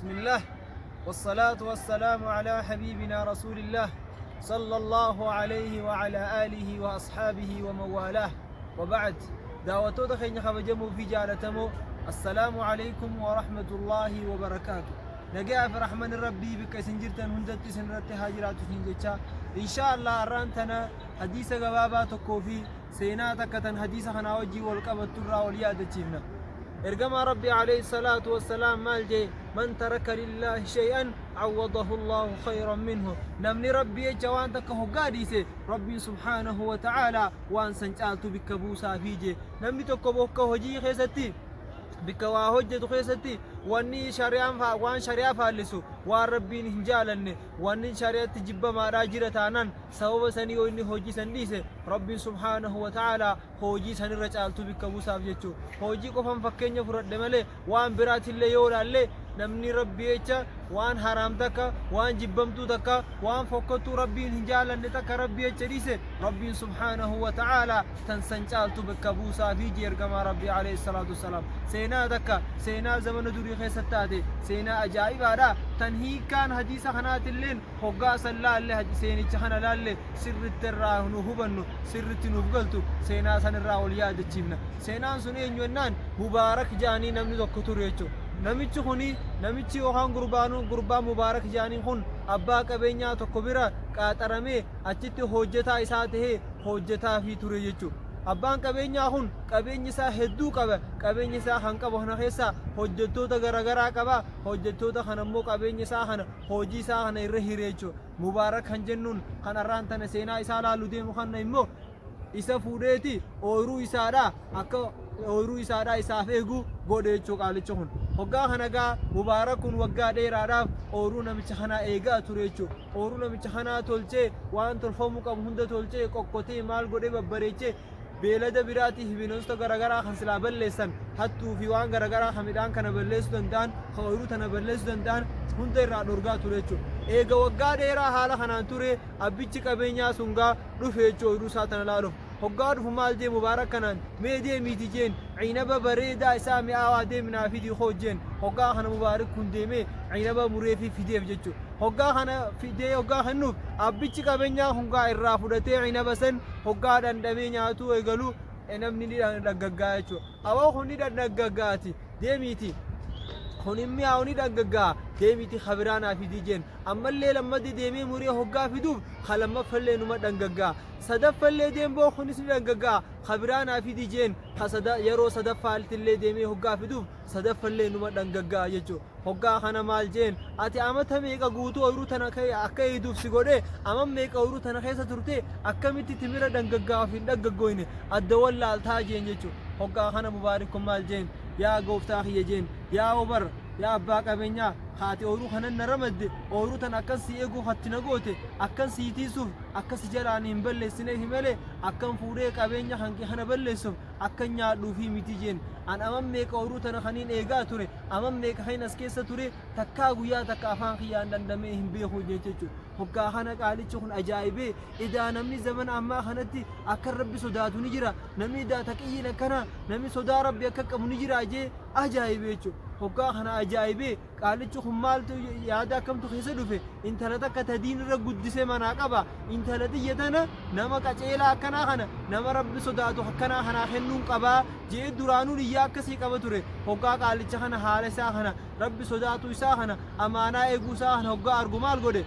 بسم الله والصلاة والسلام على حبيبنا رسول الله صلى الله عليه وعلى آله وأصحابه ومن والاه وبعد. Daawwattoota keenya kabajamoo fi jaalatamoo, assalaamu alaikum warahmatullaahi wabarakaatu. Nagaa fi rahmanni Rabbii bikka isin jirtan hundatti isin irratti haa jiraatu isin jecha, insha Allah har'aan tana hadiisa gabaabaa tokkoo fi seenaa takka tan hadiisa kanaa wajjin wal qabattu irraa wal yaadachiifna. Ergamaa Rabbii alayhi salaatu wassalaam maal jee? Man taraka lillaahi shay'an awwadahu Allaahu khayran minhu. Namni Rabbii jecha waan takka hoggaa dhiise, Rabbiin subhaanahu wa ta'aalaa waan san caaltu bikka buusaafii jee. Namni tokko bokka hojii keessatti, bikka waa hojjetu keessatti, wanni shari'aan waan shari'aa faallisu, waan Rabbiin hin jaalanne, wanni shari'atti jibbamaadhaa jira taanaan, sababa sanii yoo inni hojii san dhiise, Rabbiin subhaanahu wa ta'aalaa hojii sanirra caaltu bikka buusaaf jechuu. Hojii qofan fakkeenya fudhadhe malee waan biraatillee yoo ilaalle, namni Rabbi jecha waan haraam takka, waan jibbamtuu takka, waan fokkottuu Rabbiin hin jaalanne takka Rabbi jecha dhiise, Rabbiin subhaanahu wa ta'aalaa tan san caaltu bakka buusaafii jee ergamaa Rabbii alayhi salaatu wassalaam. Seenaa takka, seenaa zamana durii keessa taate, seenaa ajaa'ibaadha, tan hiikkaan hadiisa kanaatilleen hoggaa san laalle, seenicha kana laalle, sirritti irraa nu hubannu, sirritti nuuf galtu, seenaa san irraa wal yaadachiifna. Seenaan sun eenyu jennaan, Mubaarak jaanii namni tokko ture jechuudha. Namichi kuni, namichi yookaan gurbaanu, gurbaa Mubaarak jaaniin kun abbaa qabeenyaa tokko bira qaaxaramee achitti hojjetaa isaa tahee hojjetaafii ture jechuudha. Abbaan qabeenyaa kun qabeenyi isaa hedduu qaba. Qabeenya isaa kan qabu kana keessaa hojjettoota garaagaraa qaba. Hojjettoota kana immoo qabeenya isaa kana, hojii isaa kana irra hire jechuudha. Mubaarak kan jennuun kan arraan tana seenaa isaa laalu deemu kana immoo isa fuudheeti ooyiruu isaadha akka ooyiruu isaadha isaaf eegu godhe jechuu qaalichi kun. Hoggaa kana gaa Mubaarak kun waggaa dheeraadhaaf ooyiruu namicha kanaa eegaa ture jechuu. Ooyiruu namicha kanaa tolchee, waan tolfamuu qabu hunda tolchee, qoqqotee, maal godhee, babbareechee, beelada biraatii fi bineensota garaagaraa kan silaa balleessan, hattuu fi waan garaagaraa kan midhaan kana balleessuu danda'an, kan ooyiruu tana balleessuu danda'an hunda irraa dhorgaa ture jechuudha. Eega waggaa dheeraa haala kanaan ture, abbichi qabeenyaa sun gaa dhufe jechuudha ooyiruu isaa tana laaluuf. Hoggaa dhufu maal jee Mubaarak kanaan? Mee deemiiti jeen, cinaba bareedaa isaa mi'aawaa deeminaa fidii koo jeen. Hoggaa kana Mubaarak kun deemee cinaba mureefii fideef jechuudha. Hoggaa kana fidee hoggaa kennuuf, abbichi qabeenyaa kun gaa irraa fudhatee cinaba san hoggaa dhandhamee nyaatuu eegalu, namni ni dhangaggaa jechuudha. Aboo, kun ni dhangaggaati, deemiiti kun hin mi'aawu, ni dhangaggaa, deemiiti kabiraa naa fidii jeen. Ammallee lammadii deemee muree hoggaa fiduuf, ka lammaffallee numa dhangaggaa. Sadaffallee deemboo, kunis ni dhangaggaa, kabiraa naa fidii jeen. Ka yeroo sadaffaaltillee deemee hoggaa fiduuf, sadaffallee numa dhangaggaa jechuudha. Hoggaa kana maal jeen? Ati amata meeqa guutuu ooyiruu tana akka eeyduuf si godhee, ama meeqa ooyiruu tana keessa turte, akkamitti timira dhangaggaa of hin dhangaggoyne adda wallaaltaa jeen jechuudha. Hoggaa kana Mubaarik kun maal jeen? Yaa gooftaa kiyya jeen, yaa obar, yaa abbaa qabeenyaa, haati ooyiruu kanan na ramadde, ooyiruu tana akkan si eeguuf hatti na goote, akkan sii tiisuuf, akka si jalaan hin balleessineef malee akkan fuudhee qabeenya kan kee kana balleessuuf, akkan nyaadhuufi miti jeen. An aman meeqa ooyiruu tana kaniin eegaa ture, aman meeqa kan as keessa ture, takkaa guyyaa takka afaan kiyyaan dhandhamee hin beeku jechuudha. Hoggaa kana qaalichi kun ajaa'ibee, idaa namni zamana ammaa kanatti akka Rabbi sodaatu ni jira, namni idaa taqiyyiin akkana, namni sodaa Rabbi akka qabu ni jira jee ajaa'ibee jechuudha. Hoggaa kana ajaa'ibee qaalichi kun maaltu yaada akkamtu keessa dhufe? Intala takka tadiin irra guddisee manaa qaba. Intala xiyya tana nama qaceelaa akkanaa kana, nama Rabbi sodaatu akkanaa kanaa kennuun qabaa jee duraanuu niyyaa akkasii qaba ture. Hoggaa qaalicha kana haala isaa kana, Rabbi sodaatu isaa kana, amaanaa eeguu isaa kana hoggaa argu, maal godhe?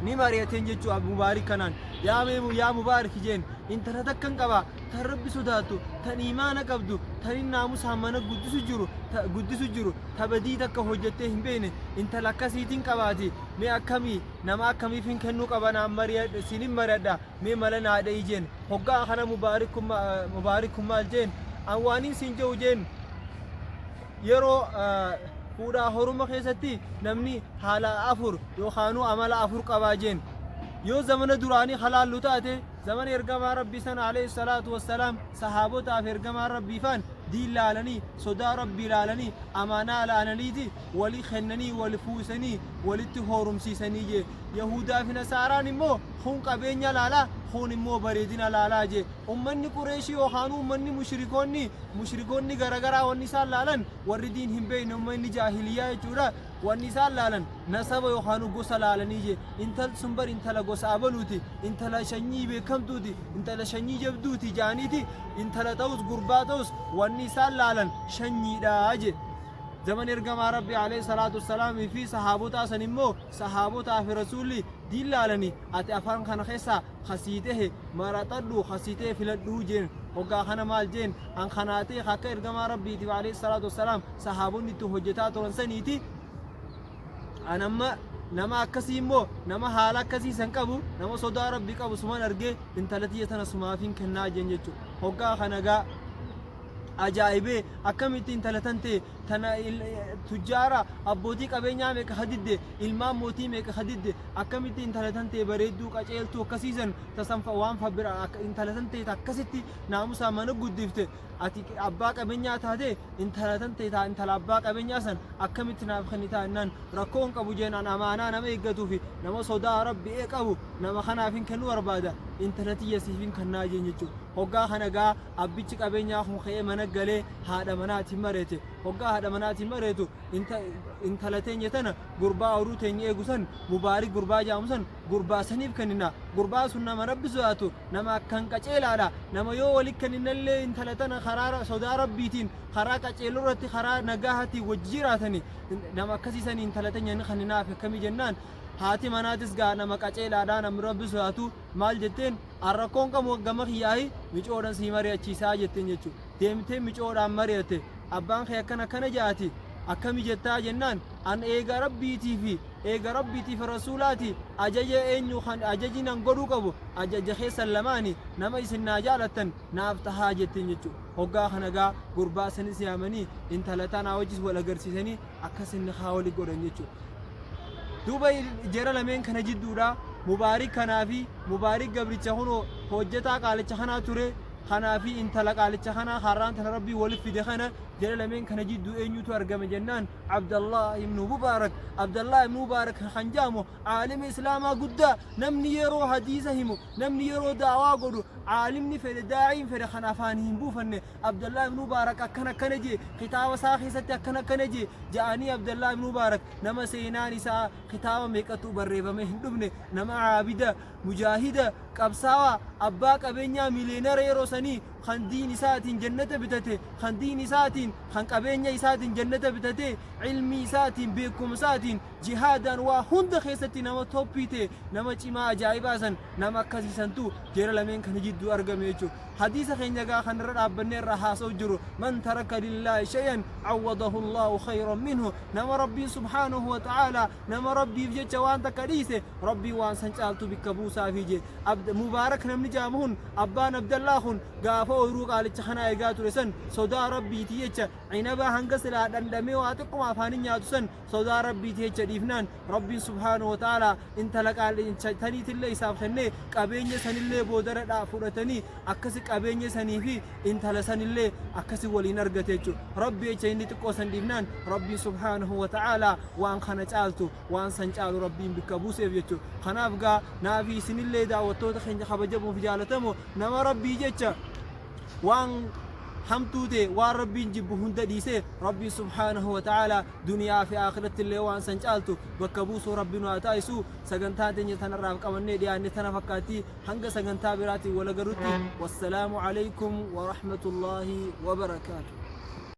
Ni mari'ateen jechuu Mubaarik kanaan. Yaa meemu, yaa Mubaarik jeen, intala takkan qaba tan Rabbi sodaattu, tan imaana qabdu, tan inni naamusaan mana guddisu jiru, ta badii takka hojjettee hin beekne, intala akkasiitiin qabaati. Mee akkamii, nama akkamiif hin kennuu qaba? Naan mari'adha, sinin mari'adha, mee mala naa dha'i jeen. Hoggaa kana Mubaarik kun maal jeen? An waanin siin jedhu jeen, yeroo fuudhaa horuma keessatti namni haala afur yookaanuu amala afur qabaa jeen. Yoo zamana duraanii halaallu taate, zamana ergamaa Rabbii sana alayhi salaatu wassalaam, sahaabotaaf ergamaa Rabbii faan diin laalanii, sodaa Rabbii laalanii, amaanaa laalaniiti walii kennanii, wali fuusanii, walitti hoorumsiisanii jee. Yahudaa fi Nasaaraan immoo kun qabeenya laalaa, kun immoo bareedina laalaa jee. Ummanni Qureeshii yookaan ummanni mushrikoonni garagaraa wanni isaan laalan, warri diin hin beekne, ummanni jaahiliyaa jechuudha. Wanni isaan laalan nasaba yookaanu gosa laalanii je. Intalti sun bar intala gosa abaluuti, intala shanyii beekamtuuti, intala shanyii jabduuti jaaniiti intala ta'us gurbaa ta'us wanni isaan laalan shanyiidha je. Zaman ergamaa Rabbii alayhi salaatu wassalaamii fi sahaabotaa san immoo sahaabotaa fi rasuulli diin laalanii ati afaan kana keessaa ka sii tahe maraxadhu ka sii tahe filadhuu jeen. Hoggaa kana maal jeen? An kanaa ta'e ka akka ergamaa Rabbiitiif alayhi salaatu wassalaam sahaabonni itti hojjetaa turan saniiti. An amma nama akkasii immoo nama haala akkasii san qabu nama sodaa Rabbii qabu suman argee intala tiyya tana sumaafiin kennaa jeen jechuudha. Hoggaa kana gaa ajaa'ibee akkamitti intala tan ta'e tana tujjaara abbootii qabeenyaa meeqa ka didde ilmaan mootii meeqa ka didde akkamitti intala tan ta'e bareedduu qaceeltuu akkasiisan tasan waan fa bira intala tan ta'e akkasitti naamusaa mana guddifte ati abbaa qabeenyaa taate intala tan ta'e taa intala abbaa qabeenyaa san akkamitti naaf kennitaa jennaan rakkoo hin qabu jeen an amaanaa nama eeggatuu fi nama sodaa rabbi ee qabu nama kanaaf hin kennuu barbaada intala tiyya siif hin kennaa jeen jechuudha. Hoggaa kana gaa abbichi qabeenyaa kun ka'ee mana galee haadha manaatiin mareete. Hoggaa haadha manaatiin mareetu intala teenya tana gurbaa horuu teenya eegu san mubaarik gurbaa jedhamu san gurbaa saniif kennina. Gurbaa sun nama rabbi sodaatu nama akkan qaceelaadha. Nama yoo wali kenninallee intala tana karaa sodaa rabbiitiin karaa qaceeloo irratti karaa nagaahatiin wajji jiraatani nama akkasii sanii intala teenya ni kenninaaf akkamii jennaan haati manaatis gaa nama qaceelaadha namni rabbi sodaatu maal jetteen an rakkoon qabu gama kiyyaahi micoodhan sii mari'achiisaa jetteen jechuudha. Deemtee micoodhaan mari'atte abbaan kee akkana akkana ja'ati akkami jettaa jennaan an eega rabbiitii fi eega rabbiitii fi rasuulaati ajaja eenyu kan ajaji nan godhuu qabu ajaja keessan lamaani nama isin naa jaalattan naaf tahaa jetteen jechuudha. Hoggaa kana gaa gurbaa sanis yaamanii intala tanaa wajjis wal agarsiisanii akkas inni haa wali godhan jechuudha. Duuba jara lameen kana jidduudha Mubaarik kanaa fi Mubaarik gabricha kunoo hojjetaa qaalicha kanaa ture kanaa fi intala qaalicha kanaa har'aan tana rabbii walitti fide kana jara lameen kana jidduu eenyutu argame jennaan Abdallah ibnu Mubaarak. Abdallah ibnu Mubaarak kan jedhamu aalima islaamaa guddaa namni yeroo hadiisa himu namni yeroo daawaa godhu aalimni fedhe daa'iin fedhe kan afaan hin buufanne Abdallah ibn Mubaarak akkana akkana jee kitaaba isaa keessatti akkana akkana jee ja'anii Abdallah ibn Mubaarak nama seenaan isaa kitaaba meeqatu barreeffamee hin dhumne nama aabida mujaahida qabsaawaa abbaa qabeenyaa miliyeenara yeroo sanii kan diin isaatiin jannata bitate kan diin isaatiin kan qabeenya isaatiin jannata bitate ilmii isaatiin beekumsaatiin jihaadaan waa hunda keessatti nama toppii ta'e nama cimaa ajaa'ibaa san nama akkasii santu jara lameen kana jidduu argame jechuudha. Hadiisa keenya gaa kan irra dhaabbannee irraa haasa'u jiru man taraka lillaahi shay'an awwadahu Allahu khayran minhu nama Rabbiin subhaanahu wa ta'aalaa nama Rabbiif jecha waan takka dhiise Rabbiin waan san caaltu bikka buusaafii je. Mubaarak namni jedhamu kun abbaan Abdallaa kun gaafa ooyruu qaalicha kanaa eegaa ture san sodaa Rabbiiti jecha cinaba hanga silaa dhandhamee waa xiqquma afaanin nyaatu san sodaa Rabbiiti jecha dhiifnaan Rabbiin subhaanahu wa ta'aalaa intala qaallicha taniitillee isaaf kennee qabeenya sanillee boodara dhaa fudhatanii akkasi qabeenya sanii fi intala sanillee akkasi waliin argate jechuudha. Rabbi jecha inni xiqqoo san dhiifnaan Rabbiin subhaanahu wa ta'aalaa waan kana caaltu waan san caalu Rabbiin bikka buuseef jechuudha. Kanaaf gaa naafi isinillee daawwattoota keenya kabajamoo fi jaalatamoo nama Rabbii jecha waan hamtuu ta'e waan Rabbiin jibbu hunda dhiisee Rabbiin subhaanahu wa ta'aalaa duniyaa fi aakiratti illee waan san caaltu bakka buusuu Rabbi nu haa taasisu. Sagantaan teenya tanarraaf qabannee dhiyaanne tana fakkaatti. Hanga sagantaa biraatiin wal agarrutti wassalaamu alaikum wa rahmatullaahi wa barakaatuh.